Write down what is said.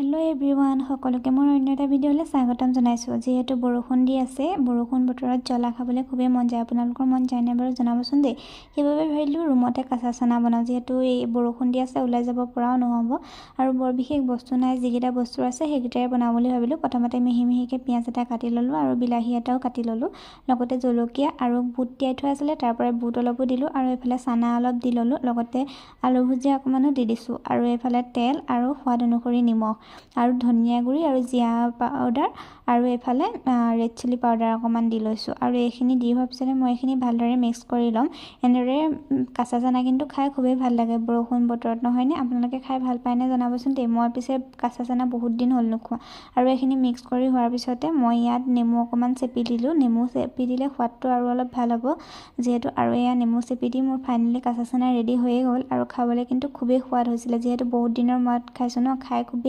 Hello' everyone, সকলোকে মোৰ অন্য এটা ভিডিঅ'লৈ স্বাগতম জনাইছোঁ। যিহেতু বৰষুণ দি আছে, বৰষুণ বতৰত জ্বলা খাবলৈ খুবেই মন যায়। আপোনালোকৰ মন যায়নে বাৰু জনাবচোন দেই। সেইবাবে ভাবিলোঁ ৰুমতে কাঁচা চানা বনাওঁ। যিহেতু এই বৰষুণ দি আছে, ওলাই যাব পৰাও নহ'ব আৰু বৰ বিশেষ বস্তু নাই, যিকেইটা বস্তু আছে সেইকেইটাৰে বনাওঁ বুলি ভাবিলোঁ। প্ৰথমতে মিহি মিহিকৈ পিঁয়াজ এটা কাটি ল'লোঁ আৰু বিলাহী এটাও কাটি ল'লোঁ, লগতে জলকীয়া আৰু বুট তিয়াই থোৱা আছিলে, তাৰ পৰাই বুট অলপো দিলোঁ আৰু এইফালে চানা অলপ দি ল'লোঁ, লগতে আলু ভুজিয়া অকণমানো দি দিছোঁ আৰু এইফালে তেল আৰু সোৱাদ অনুসৰি নিমখ আৰু ধনিয়া গুড়ি আৰু জিৰা পাউডাৰ আৰু এইফালে ৰেড চিলি পাউডাৰ অকণমান দি লৈছোঁ। আৰু এইখিনি দি হোৱাৰ পিছতে মই এইখিনি ভালদৰে মিক্স কৰি ল'ম। এনেদৰে কাঁচা চানা কিন্তু খাই খুবেই ভাল লাগে বৰষুণ বতৰত, নহয়নে? আপোনালোকে খাই ভাল পায়নে জনাবচোন দেই। মই পিছে কাঁচা চানা বহুত দিন হ'ল নোখোৱা। আৰু এইখিনি মিক্স কৰি হোৱাৰ পিছতে মই ইয়াত নেমু অকণমান চেপি দিলোঁ। নেমু চেপি দিলে সোৱাদটো আৰু অলপ ভাল হ'ব যিহেতু। আৰু এয়া নেমু চেপি দি মোৰ ফাইনেলি কাঁচা চানা ৰেডি হৈয়ে গ'ল আৰু খাবলৈ কিন্তু খুবেই সোৱাদ হৈছিলে, যিহেতু বহুত দিনৰ মূৰত খাইছোঁ ন, খাই খুবেই